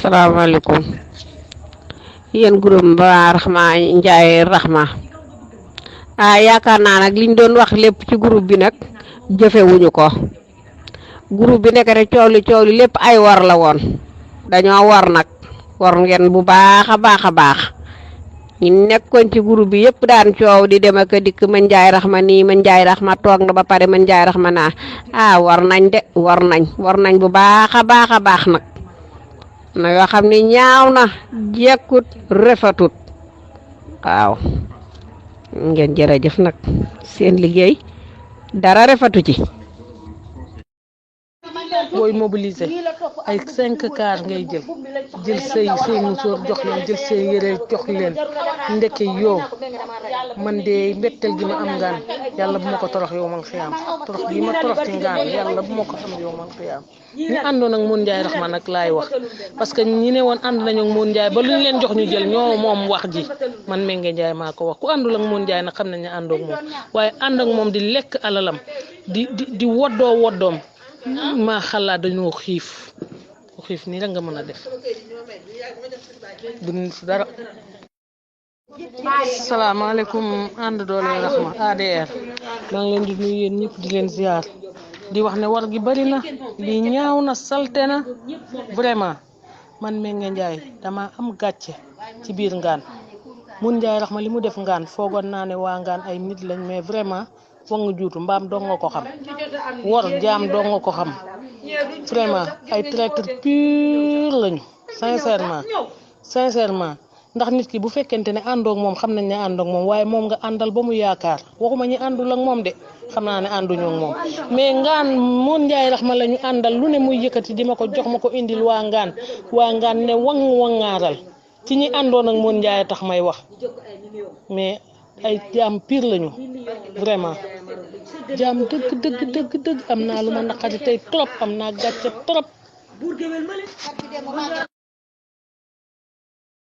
Assalamualaikum. Yeen groupe ba Rahma Ndiaye Rahma yaakaar naa nag liñ doon wax lépp ci groupe bi nag jëfewuñu ko. Groupe bi nekk rek coow li lépp ay war la woon dañoo war nag war ngeen bu baax a baax ñi nekkoon ci groupe bi yépp daan coow di dem ak dikk man Ndiaye Rahma nii man Ndiaye Rahma toog na ba pare man Ndiaye Rahma naa war nañ de war nañ bu baax a baax nag na yoo xam ne ñaaw na jekkut refatut waaw ngeen jërëjëf nag seen liggéey dara refatu ci. booy mobiliser ay 5 car ngay jël say musóor jox leen jël say yére jox leen ndeke yow man de mbettel gi ma am ngaan yàlla bu ma ko torox yow man xiyaam torox gi ma torox ci ngaan yàlla bu ma ko am yow man xiyaam ñi àndoon ak Moon Ndiaye Rahma nag laay wax parce que ñi ne woon ànd nañu ak Moon Ndiaye ba lu ñu leen jox ñu jël ñoo moom wax ji man Mbengue Ndiaye maa ko wax ku àndul ak Moon Ndiaye nag xam nañ ne àndoo ak moom waaye ànd ak moom di lekk alalam di woddoom maa xalaat dañoo xiif nii rek nga mën a def du nit dara. Salaamaaleykum ànd doole Rahma ADR maa ngi leen di nuyu yéen ñëpp di leen ziar di wax ne war gi bari na li ñaaw na salte na vraiment man Mbengue Ndiaye dama am gàcce ci biir ngaan Moon Ndiaye Rahma li mu def ngaan foogoon naa ne waa ngaan ay nit lañ mais vraiment foog nga juutu mbaam dong nga ko xam wor jaam dong nga ko xam vraiment ay traître pur lañu sincèrement ndax nit ki bu fekkente ne àndoog moom xam nañ ne àndoog moom waaye moom nga àndal ba mu yaakaar waxuma ñi àndul ak moom de xam naa ne ànduñu ak moom mais ngaan Moon Ndiaye Rahma la ñu àndal lu ne muy yëkkati di ma ko jox ma ko indil waa ngaan ne wangaaral ci ñi àndoon ak Moon Ndiaye tax may wax mais ay jaam pire lañu vraiment jaam dëgg am naa lu ma naqari tey trop am naa gàcce trop.